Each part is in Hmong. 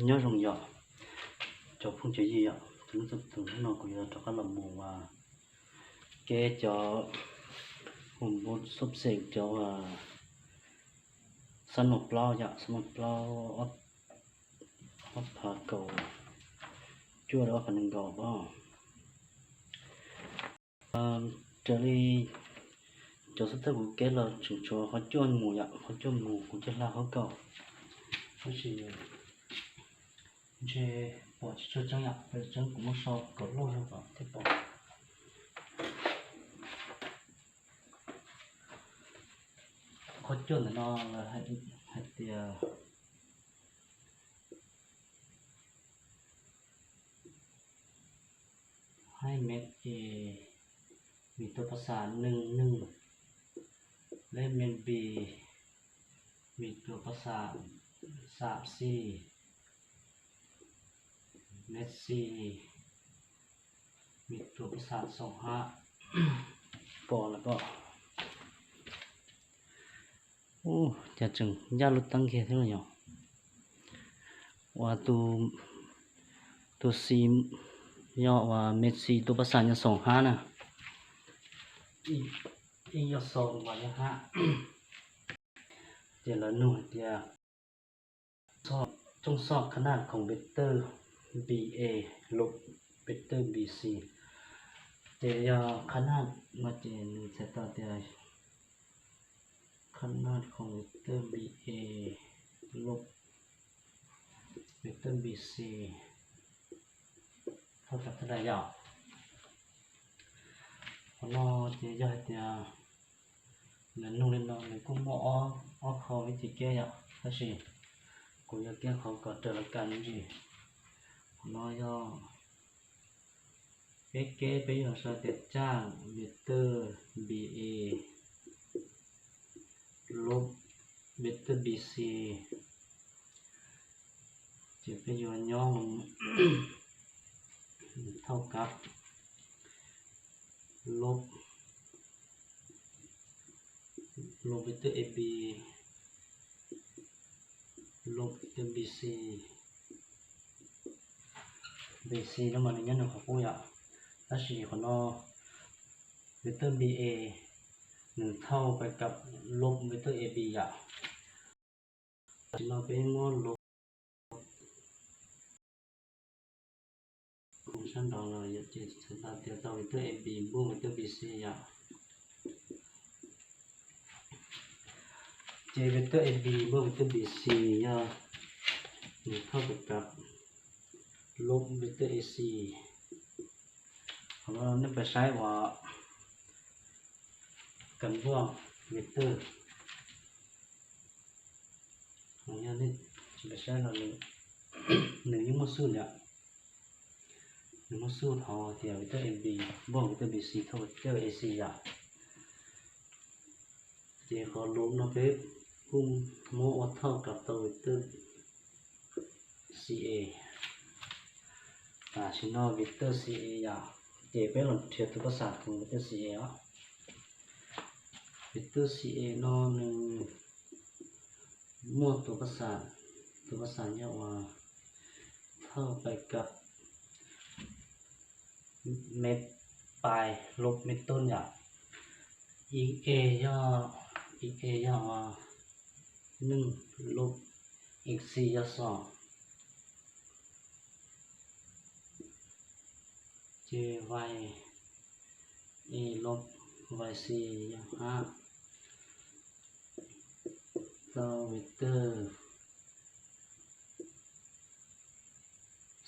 Nyob zoo yom, cov phooj cov ywg yom, tus hnub no kuv yuav rov qab los mus ua kev cov hu npu xub xeem cov xab noo plaub yom, xab noo plaub ob phav kaum cuaj rau ob phav nees nkaum os. Raws li cov xub thawj kuv kev los tseem tshuav qhov cuaj mus yom, qhov cuaj mus kuv coj hla qhov kaum, tab sis ntshe pom tsis tshua tseeb yom, tseeb kuv muab so kom loj zog kom thiaj pom. Qhov cuaj ntawm no lawv hais tias hai mét A, mis tua pab xam nees nees, lej mét B, mis tua pab xam xam xis, mét C, mis tua pab xam xoom hab. Pom lawm pom. Ub, cas tseem yaj lub teeb kiag thiab los yom. Uas tus xis yog uas mét xis tua pab xam yog xoom hab na. Ib yog xoom uas yog hab. Ces lawv nug hais tias txooj xoj khab naj khoom vector B A lub vector B C. Ces yog khab naj no ces nws txhais tau tias khab naj khoom vector B A lub vector B C thauj tau thaj dais yom. Qhov no ces yog hais tias nws nug li no nws kuj muaj ob qho vib thim kev yom, tab sis kuv yuav kev qhov kom raws lawv kab me ntsis. Qhov no yog peb kev peb yuav sau tias tsaj vector B A lub vector B C, ces peb yuav nyob thauj kab lub, lub vector A B lub vector B C. B C no mas nws nyob nws qhov qub yom, tab sis qhov no vector B A nws thauj pais kab lub vector A B yom. Tam sim no peb muab lub sab nraud los yom, ces txhais tau tias tau vector A B npuaj vector B C yom. Ces vector A B npuaj vector B C yog nws thauj pais kab lub vector A C. Qhov no nej pais saib uas kab npuaj vector, yog nej tsis pais saib los nws yeej muaj xub yom. Nws muaj xub hais tias vector A B npuaj vector B C thauj vector A C yom. Ces qhov lub no peb kuj muab ua thauj kab tau vector C A. Tam sim no vector C A yom, ces peb los nrhiav tus pab xam khoom vector C A os. Vector C A no nws muaj tus pab xam, tus pab xam yog uas thauj pais kab me pais lub me tub yom. Ib A yog, ib A yog uas neej lub, ib C yog xoom. Ces vais A lub vais C yog hab. Tau vector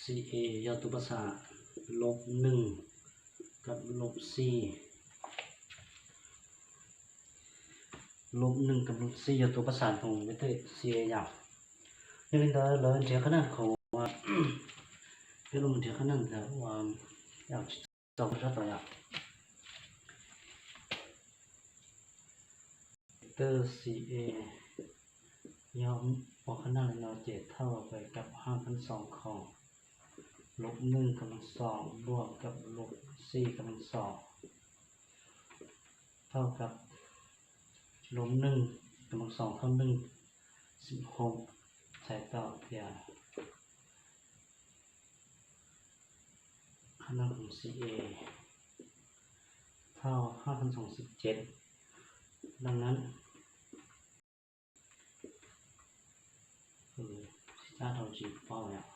C A yog tus pab xam lub neej kab lub xij. Lub neej kab lub xij yog tus pab xam khoom vector C A yom. Yog li ntawd lawv nrhiav qhab naj khoom, peb los nrhiav qhab naj ntawd uas tsis txaus sab tod yom. Vector C A yog ua qhab naj li no ces thauj pais kab hab kab xoom khoom lub neej kab xoom npuaj kab lub xij kab xoom thauj kab lub neej kab xoom thauj neej xim hoo, txhais tau tias Khab naj khoom C A thauj hab khab xoom C H, dab nab. Sib cab rau tsis paub yom.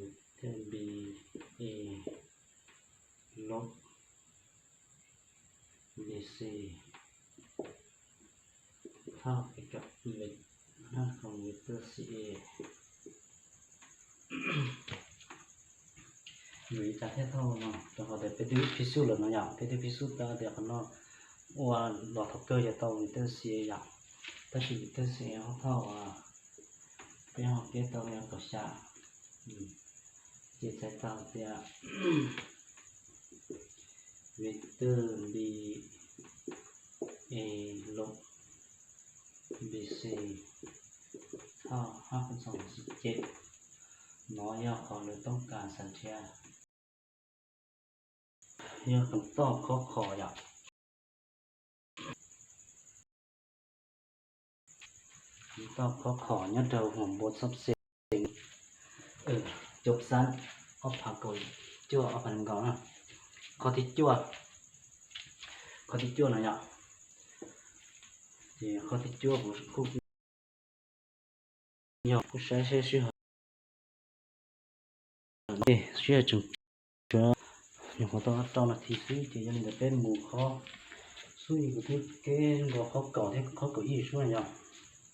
Vector B A lub B C thauj pem kab vector C A. Yuav ua cas thiaj thauj no, rau qhov tias peb twb phij xub lawm no yom, peb twb phij xub tau tias qhov no ua los thaum kawg yog tau vector C A yom, tab sis vector C A ho thauj, peb ho keb tau yog kaum xya. Ces txhais tau tias vector B A lub B C thauj hab khab xoom C H, no yog qhov lawv toob kas xav nrhiav, yog khoom toj khob khom yom. Khoom toj khob khom nyob rau hauv npua xab xes cov xab ob phav kaum cuaj ob phav nees nkaum na. Qhov thib cuaj, qhov thib cuaj no yom. Ces qhov thib cuaj kuv kuj yog kuj saib seb sij hawm, sij hawm tseem tshuav nyuam qhuav tau rau nas this xwb ces yog li ntawd peb mus qhov xub ib kuv twb keb nkaus qhov kaum thiab qhov kaum ib xwb yom.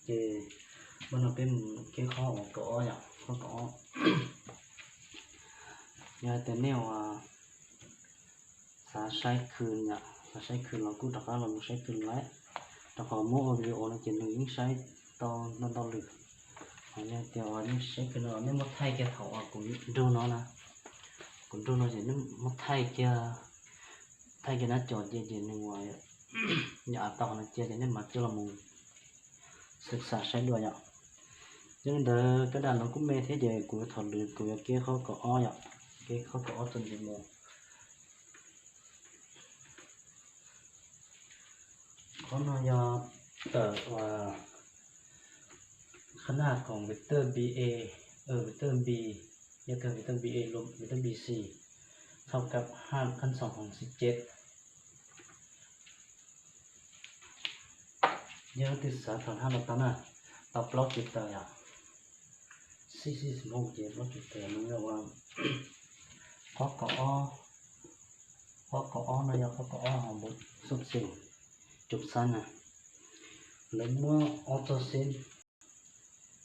Ces npaj no peb mus keb qhov uas kaum ob yom, qhov kaum ob. Yog hais tias nej uas xav saib khw, xav saib khw los kuj rov qab los mus saib khw lawm, rau qhov muab ua video no ces nws yeej saib tau ntau ntau lwm. Ho yog tias uas nej saib khw no nej muab thaij kiag thaum uas kuv nrug no na, kuv nrug no ces nej muab thaij kiag, thaij kiag nab cov cia ces nws uas yog av tau qhov no cia ces nej mam coj los mus xwm xam saib dua yom. Yog li ntawd kab dam no kuj me thiab ces kuv thom lwm kuv yuav keb qhov kaum ob yom, keb qhov kaum ob txog ntxiv mus. Qhov no yog tawm uas khab naj khoom vector B A, vector B, yog tias vector B A lub vector B C thauj kab hab khab xoom C H. Yog leej twg xav thaum hab no tau na, tau plaub tsib taws yom. Xib xib xim hoo ces plaub tsib taws no yog ua qhov kaum ob, qhov kaum ob no yog qhov kaum ob hauv npua xab xes cov xab na. Lawv muab ob txoj xeeb,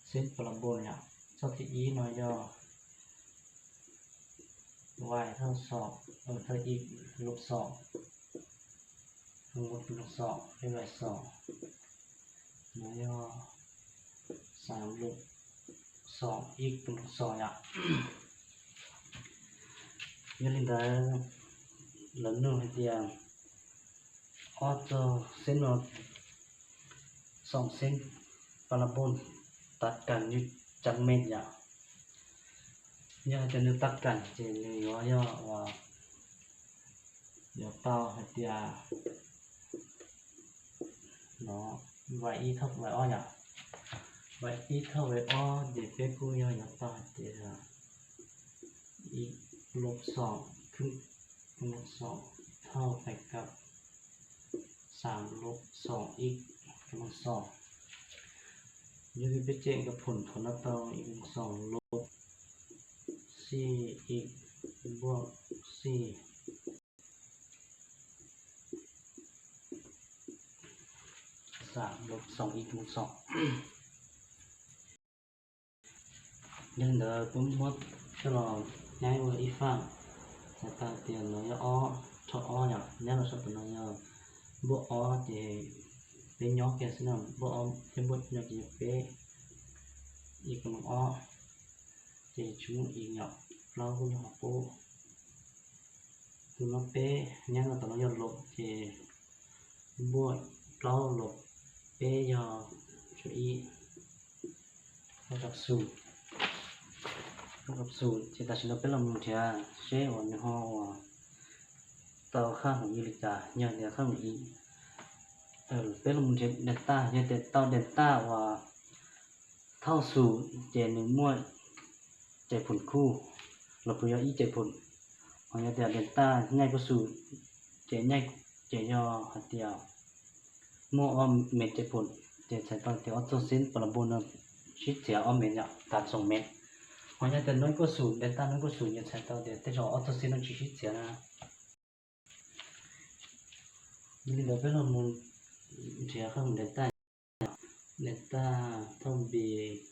xeeb parabol yom, txoj thib ib no yog vais thauj xoom, thauj ib lub xoom, lub xoom, lub vais xoom, no yog xaam lub xoom ib lub xoom yom. Yog li ntawd lawv nug hais tias ob txoj xeeb no, xoom xeeb parabol tav kas nws tsa me yom. Yog hais tias nws tav kas ces nws yuav yog uas yuav tau hais tias no vais ib thauj vais ob yom. Vais ib thauj vais ob ces peb kuj yog yuav tau hais tias ib lub xoom, ib lub xoom thauj pes kab xaam lub xoom ib lub xoom. Yog li peb check nkawd phom thov no tau ib lub xoom lub xij ib npuaj xij xaam lub xoom ib lub xoom. Yog li ntawd kuv muab coj los nyaib ua ib faj, txhais tau tias no yog ob, rho ob yom, nyob rau sab tom no yog npuaj ob ces peb nyob kiag xwb no, npuaj ob thiab npuaj no ces yog peb, ib kom no ob, ces tsis muaj ib yom, plaub kuj nyob hauv qub. Tus no peb, nyob rau tom no yog lub ces npuaj plaub los peb yog tshuav ib. Lub kab xus, lub kab xus ces tam sim no peb los mus nrhiav seb uas nws ho uas tau khab hoom ib li cas, yog tias khab hoom ib, Peb los mus nrhiav delta, yog tias tau delta uas thauj xum ces nws muaj cais phoom khuj los puas yog ib cais phoom. Ho yog tias delta nyaij kuj xum ces nyaij, ces yog hais tias muaj ob mev cais phoom, ces txhais tau tias ob txoj xib pa la npu no sib txiav ob mev yom, tas xoom mev. Ho yog tias noj kuj xum, delta noj kuj xum ces txhais tau tias tej zaum ob txoj xib no tsis sib txiav na. Li ntawd peb los mus nrhiav qhov delta, delta thauj npi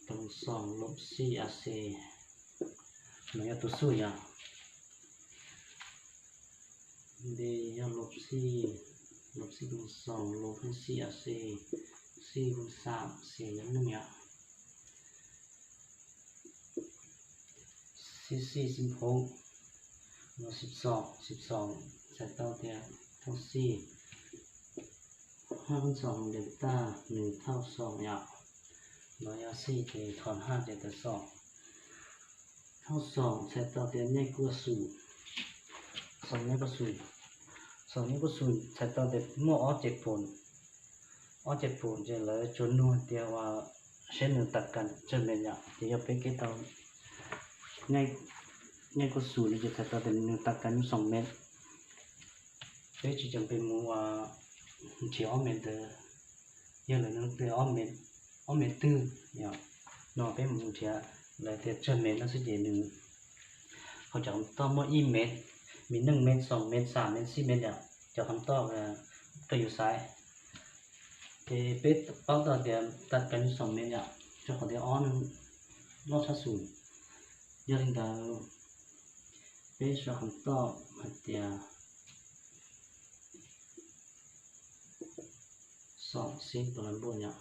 koom xoom lub xij a xi, no yog tus xub yom. Npi yog lub xij, lub xij koom xoom lub xij a xi, xij koom xam xi yog neej yom. Xib xij xib phob, no xib xoom, xib xoom txhais tau tias thauj xij. Hab xoom delta nws thauj xoom yom, no yog xij ces thom hab ces tawm xoom. Thauj xoom txhais tau tias nyaij kuj xum, xoom nyaij kuj xum, xoom nyaij kuj xum txhais tau tias muaj ob cais phoom, ob cais phoom ces lawv tsuas nug tias uas seb nws tas kas tsawg mev yom, ces yog peb kev tau nyaij kuj xum no ces txhais tau tias nws tas kas xoom mev. Peb tsis ceem pes mus nrhiav ob mev ntawd, yog lawv nug tias ob mev twg yom, no peb mus nrhiav lawv tias tsawg mev no xwb ces nws, ho cov kham toj muaj ib mev, mi neej mev xoom mev xam mev xij mev yom, cov kham toj rau yus xaiv. Ces peb paub tau tias tas kas xoom mev yom, rau qhov tias ob loj tshaj xum. Yog li ntawd peb sau kham toj hais tias xoom xib pa la npu yom.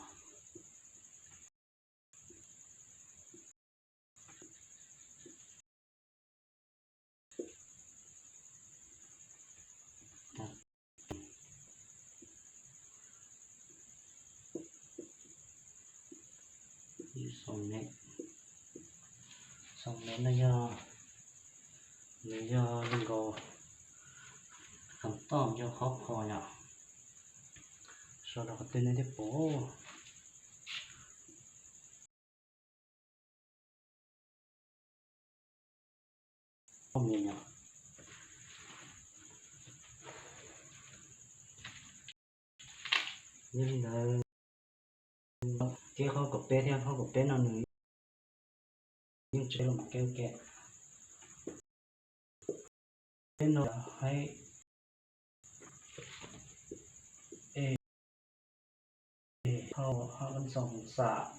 Xoom mev, xoom mev no yog, nws yog li nkaus kham toj yog qhov kho yom. Sau rau qhov twg nej thiaj pom. Yog li ntawd, keb qhov kaum peb thiab qhov kaum peb no nws yeej tsis los keb ke. Peb no haib e, hau hab xoom xam